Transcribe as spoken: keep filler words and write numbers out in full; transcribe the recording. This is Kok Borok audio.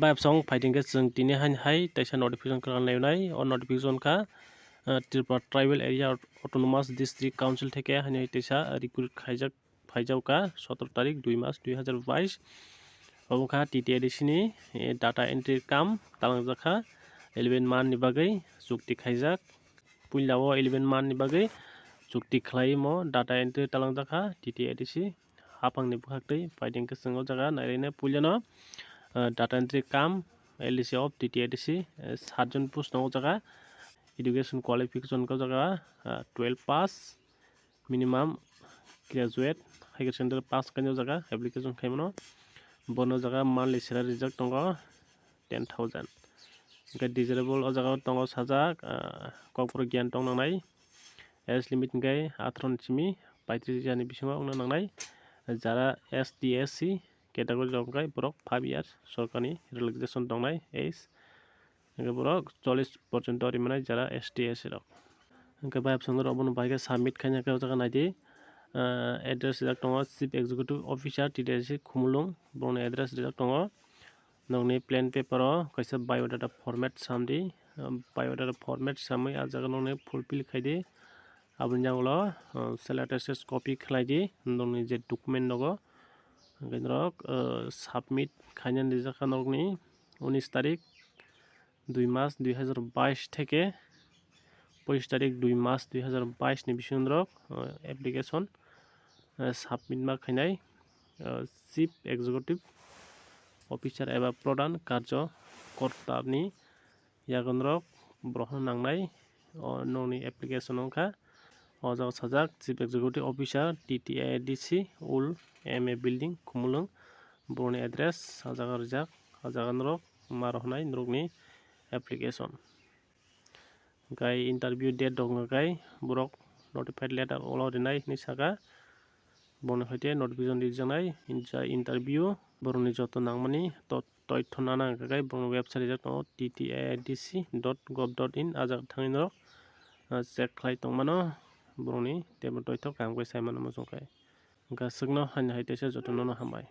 Bayapsong phaiding khe chwng tini hain hai teisa notification kwrwng nainai. O notification kha, ah, Tripura Tribal Area Autonomous District Council theke haino teisa recruit khaijak, phaijak kha sotoro tarik dui mas dui hazar bais. Obo kha T T A D C ni, eh, data entry kam talangjak kha eleven month ni bagwi chukti khaijak. Puila o eleven month ni bagwi chukti khlaimo data entry talangjak kha T T A D C. Haphang ni bwkhak twi phaiding khe chwng o jaga nairwino puilano, ah, data entry kam L D C of T T A D C, eh, satjon post no o jaga. Education qualification khe o jaga, ah, twelve pass, minimum graduate, higher secondary pass khaina o jaga application khaimano. Bono jaga monthly salary rijak tongo ten thousand. Hwnkhe desirable o jaga tongo sajak, ah, kokborok giyan tong nangnai. Age limit hwnkhe atharo ni simi paitris yani bisingo wngna nangnai. Jara S T S C category rok hwnkhe borok five years sorkarni relaxation tongnai age. Hwnkhe borok chollish porjonto rimani jara S T S C rok. Hwnkhe bayapsong rok bono bahai khe submit khaina khe o jaga naidi. Ah, address rijak tongo Chief Executive Officer T T A D C Khumulwng, borokni address rijak tongo. Nokni plain paper o kaisa biodata format samdi. Ah, biodata format samwi ah jaga nokni fulfill khaidi. Aboni jagolo, ah, self attested copy khlaidi nokni je document nogo. Hwnkhe norok, ah, submit khaina rijak kha nokni unis tarik dui mas dui hazar bais theke pochish tarik dui mas dui hazar bais ni bisingo norok, ah, application, ah, submit ma khainai, ah, Chief Executive Officer eba Pradhan Karjo Korta ni yago norok borokno nangnai. O nokni application wngkha o jaga sajak Chief Executive Officer T T A D C Old M A Building Khumulwng, borokni address o jaga rijak, o jaga norok ma rohornai norokni application. Hwnkhe interview date rok hwnkhe borok notified letter ulo rinai hinwi saka. Borokni hoite notification rijaknai, inter-, interview borokni joto nangmani to-, toitho nana hwnkhe borokni website rijak tongo T T A D C dot gov dot in, ah jaga thangwi norok, ah, check khlai tongmano borokni teibo toitho kaham khe sai mano muchungkhe. Hwnkhe aswkno haino hai teisa jotono hambai.